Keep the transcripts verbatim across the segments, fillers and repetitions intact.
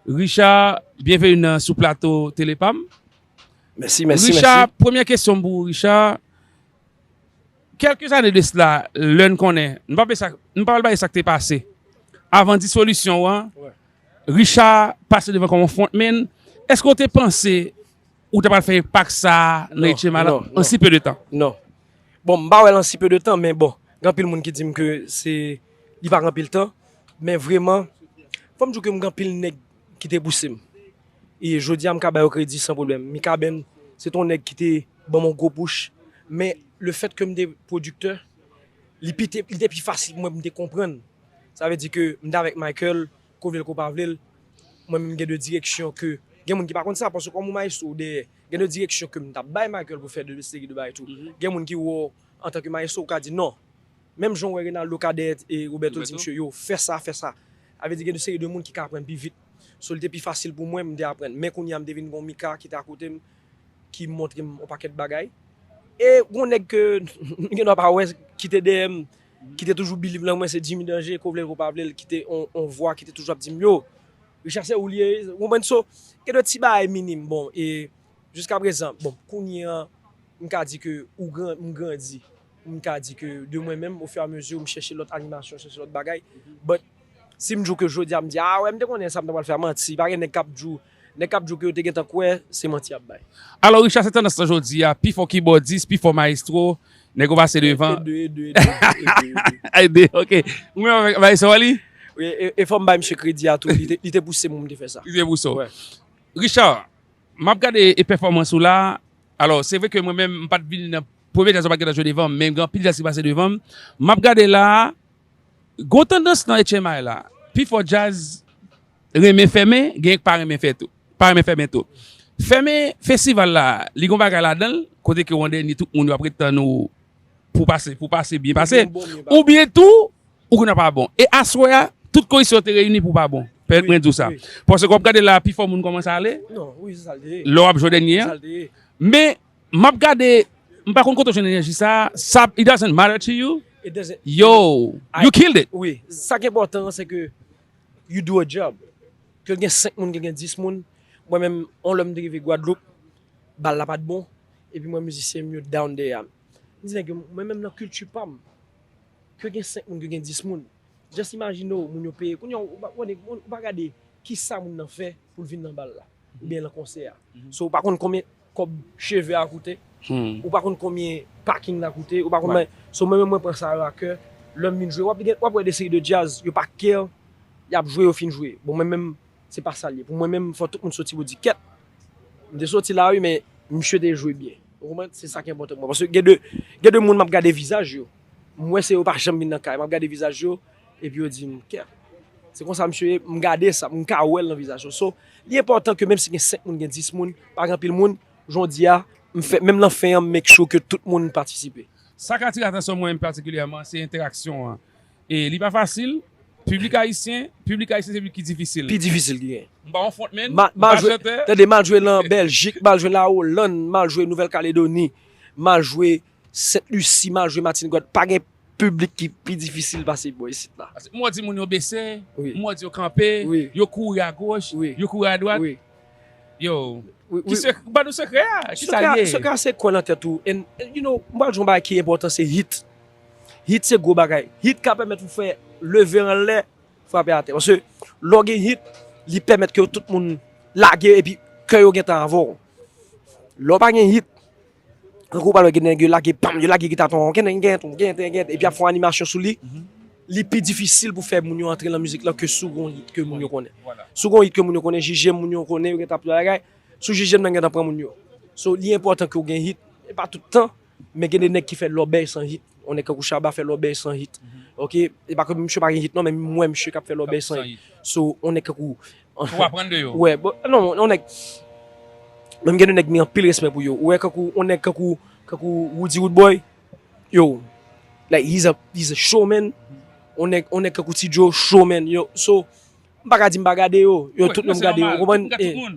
Richard, byenveni nan, sou plato Tele Pam. Mèsi, mèsi, Richard, mèsi. Premyè kesyon m pou ou, Richard. Kèlke zane de sila, lè n konnen, n pa pral bay sa, n pa pral bay sa k te pase. Avan disolisyon an, Richard pase devan kòm yon frontman. Èske w te panse ou ta pral fè enpak sa a nan H M I la an si pe de tan? Non. Bon, m pa wè l an si pe de tan, men bon, gen anpil moun ki di m ke se li pa gen anpil tan, men vrèman, fò m di w ke m gen anpil nèg ki te pouse m. E jodi a, m ka ba yo kredi san pwoblèm. Mikaben, se t on nèg ki te ban m yon gwo push, men le fèt ke m te pwodiktè, li pi te, li te pi fasil pou mwen pou m te konprann. Sa vle di ke m t avèk Michael, ko vle l ko pa vle l, mwen menm gen de direksyon ke, gen moun ki pa konn sa, paske kòm yon maestro ou dèyè, gen de direksyon ke m t ap bay Michael pou fè de seri de bagay tou. Gen moun ki wè w antanke maestro, ou ka di non. Menm jan w wè Reynaldo Cadet e Roberto di misye, yo, fè sa, fè sa. Sa vle di gen de seri de moun ki ka aprann pi vit. So, li te pi fasil pou mwen, m te aprann. Men kounye a, m te vin gen yon Mika ki te akote m, ki montre m yon pakèt bagay. E gen yon nèg ke nou gen dwa pa wè, ki te dèyè m, ki te toujou believe nan mwen, se Jimmy Danger, ko vle l, ko pa vle l, ki te on, on vwa ki te toujou ap di m, yo, Richard, se ou li ye, ou konprann? So, gen de ti bagay minim, bon, e jiskaprezan, bon, kounye a, m ka di ke ou gran, m grandi. M ka di ke de mwen menm, ofiramezi, m chèche lòt animasyon, chèche lòt bagay. But, si m di w ke jodi a, m di, a wè, m te konnen sa, m ta pral fè a, manti. Pa gen nèg k ap di w, nèg k ap di w ke yo te gentan kwè, se manti y ap bay. Alò, Richard, se tandans lan jodi a, pi fò kibòdis, pi fò maestro, nèg yo pase devan. E de, e de, e de, e de, e de. E de, ok. Ou menm avèk maestro Wally? Wi, e, e fò m bay misye kredi a tou, li te, li te pouse m pou m te fè sa. Li te pouse w. Wè. Richard, m ap gade e pèfòmans ou la. Alò, se vre ke mwen menm, m pa t vini nan premye djaz ou pa t gentan jwe devan m, men gen anpil djaz ki pase devan m. M ap gade la, gon tandans nan H M I la. Pifò djaz renmen fèmen, gen k pa renmen fè tou. Pa renmen fèmen tou. Fèmen festival la, li gon bagay ladan l, kote ke yon dènye tout moun yo ap ret tann ou pou pase, pou pase, byen pase. Oubyen tou, ou konn pa bon. E aswè a, tout kondisyon te reyini pou pa bon. Pèmèt mwen di w sa. Paske w ap gade la, pifò moun kòmanse ale. Non, wi, se sa l te ye. Lè w ap jwe dènye Se an. sa l te ye. Men, m ap gade, m pa konn kote w jwenn enèji sa, sa, it doesn't matter to you. It doesn't- Yo, I- you killed it. Wi, sa ki enpòtan an, se ke you do a job. Ke gen senk moun, ke gen dis moun. Mwen menm, on lè m te rive Gwadloup, bal la pa t bon. Epi mwen, mizisyen m yo down dèyè m. M di nèg yo, mwen menm nan kilti pa m, ke gen senk moun, ke gen dis moun. Just imajine w, moun yo peye. Kounye a, ou pa, ou pa, ou pa gade kisa moun nan fè pou l vin nan bal la, oubyen nan konsè a. So, ou pa konn konbyen kòb cheve a koute, ou pa konn konbyen paking la koute, ou pa konn. So, mwen menm, mwen pran sa yo a kè. Lè m vin jwe, w ap gen, w ap wè de seri de djaz, yo pa care, y ap jwe, yo fin jwe. Bon, mwen menm, se pa sa l ye. Pou mwen menm, fò tout moun soti pou di kèt. M te soti la, wi, men misye te jwe byen. Ou konprann? Se sa ki enpòtan pou mwen. Paske gen de, gen de moun m ap gade vizaj yo. M wè se yo pa janm vin nan kay. M ap gade vizaj yo, epi yo di m, kèt. Se konsa misye ye, m gade sa, m ka wè l nan vizaj yo. So, li enpòtan ke menm si gen senk moun, gen dis moun, pa gen anpil moun, jodi a, m fè, menm nan fen an, m make sure ke tout moun patisipe. Sa k atire atansyon mwen patikilyèman, se entèraksyon an. E li pa fasil. Piblik ayisyen, piblik ayisyen se piblik ki difisil. Pi difisil ki gen. M pa yon frontman, Ma- m pa mal jwe, chantè. Tande, mal jwe nan Bèljik, mal jwe nan Olann, mal jwe Nouvèl Kaledoni, mal jwe Sent Lisi, mal jwe Matinik. Pa gen piblik ki pi difisil pase bò isit la. Paske m wè di moun yo bese, Wi. m wè di yo kanpe, Wi. yo kouri agòch, Wi. yo kouri adwat. Wi. Yo, Wi, ki wi. sek-, ba nou sekrè a? Ki sa l ye? Sekrè a se kwè nan tèt ou. And, and you know, m pral di yon bagay ki enpòtan, se hit. Hit se gwo bagay. Hit ka pèmèt ou fè leve anlè, frape atè. Paske lè w gen hit, li pèmèt ke tout moun lage epi kè yo gentan avè w. Lè w pa gen hit, tankou w pral wè gen nèg yo lage pam, yo lage gita ton, gen, gen, ton, gen, gen, gen, epi ap fè yon animasyon sou li, li pi difisil pou fè moun yo antre nan mizik la ke si w gon hit ke moun yo konnen. Si w gon hit ke moun yo konnen, jije moun yo konnen, yo gentan ap fè bagay. Si w jije m nan gentan pran moun yo. So, li enpòtan ke w gen hit, e pa tout tan, men gen de nèg ki fè lòbèy san hit. On nèg kankou Shabba fè lòbèy san hit. Ok? E pa ke misye pa gen hit non, men m wè misye k ap fè lòbèy san hit. So, on nèg kankou Ou aprann de yo. Wè, bon, non, on nèg, menm gen de nèg m gen anpil respè pou yo. Ou wè kankou, on nèg kankou, kankou Roody Roodboy, yo, like, he's a, he's a showman. On nèg, on nèg kankou Ti Joe, showman, yo. So, m pa ka di m pa gade yo. Yo, tout moun gade yo. Ou konprann?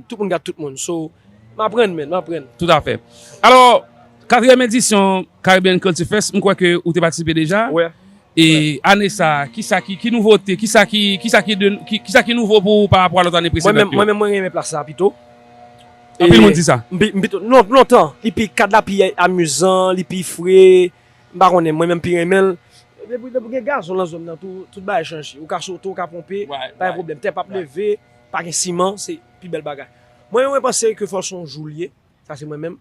Tout moun gade tout moun. So, m aprann, man, m aprann. Toutafè. Alò, katriyèm edisyon Caribbean Culture Fest, m kwè ke ou te patisipe deja. Wè. E ane sa, kisa ki, ki nouvote, kisa ki, kisa ki, de, ki, kisa ki nouvo pou ou pa rapò a lòt ane presedan yo? Mwen menm, mwen menm, mwen renmen plas la pito. Anpil moun di sa. Lontan, li pi, kad la pi amizan, li pi fre. M pa konnen, mwen menm pi renmen l. Depi, depi gen gazon nan zòn nan, tou, tout bagay chanje. Ou ka sote, ou ka ponpe, pa gen pwoblèm. Tè p ap leve, pa gen siman, se pi bèl bagay. Mwen, mwen panse ke fò se yon jou l ye. Sa se mwen menm.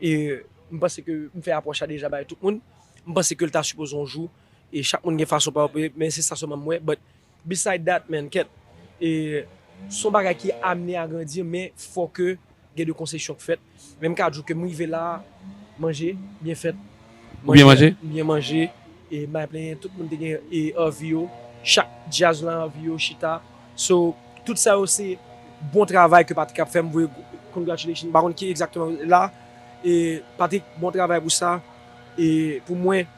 E m panse ke m fè apwòch la deja bay tout moun. M panse ke l ta sipoze yon jou e chak moun gen fason pa yo, men se sa sèlman m wè. But beside that, man, kèt, e se yon bagay ki amne a grandi, men fò ke gen de konsesyon k fèt. Men m ka di w ke m rive la, manje, byen fèt. Ou byen manje? M byen manje. E m pa plenyen, tout moun te gen e anvi yo. Chak djaz lan anvi yo chita. So, tout sa yo se bon travay ke Patrick ap fè, m voye congratulations. M pa konn ki egzakteman la. E Patrick, bon travay pou sa. E pou mwen,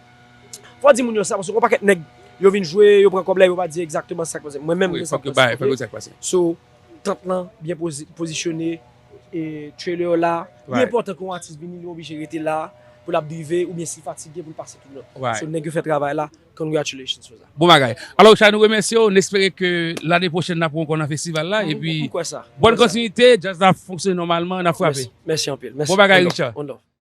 fò di moun yo sa, paske gon pakèt nèg, yo vin jwe, yo pran kòb la, yo pa di egzakteman sa k pase. Mwen menm, mwen sa k pase. So, tant lan byen pozi- pozisyone, e trailer la. Li enpòtan ke yon atis vini, li oblije rete la pou l ap drive, oubyen si l fatige pou l pase tout lòt. So nèg yo fè travay la, congratulations for that. Bon bagay. Alò, Richard, nou remèsye w, n espere ke lane pwochèn n ap wè w ankò nan festival la, epi bòn kontinite, djaz la ap fonksyone nòmalman, n ap frape. Mèsi anpil. Bon bagay, Richard.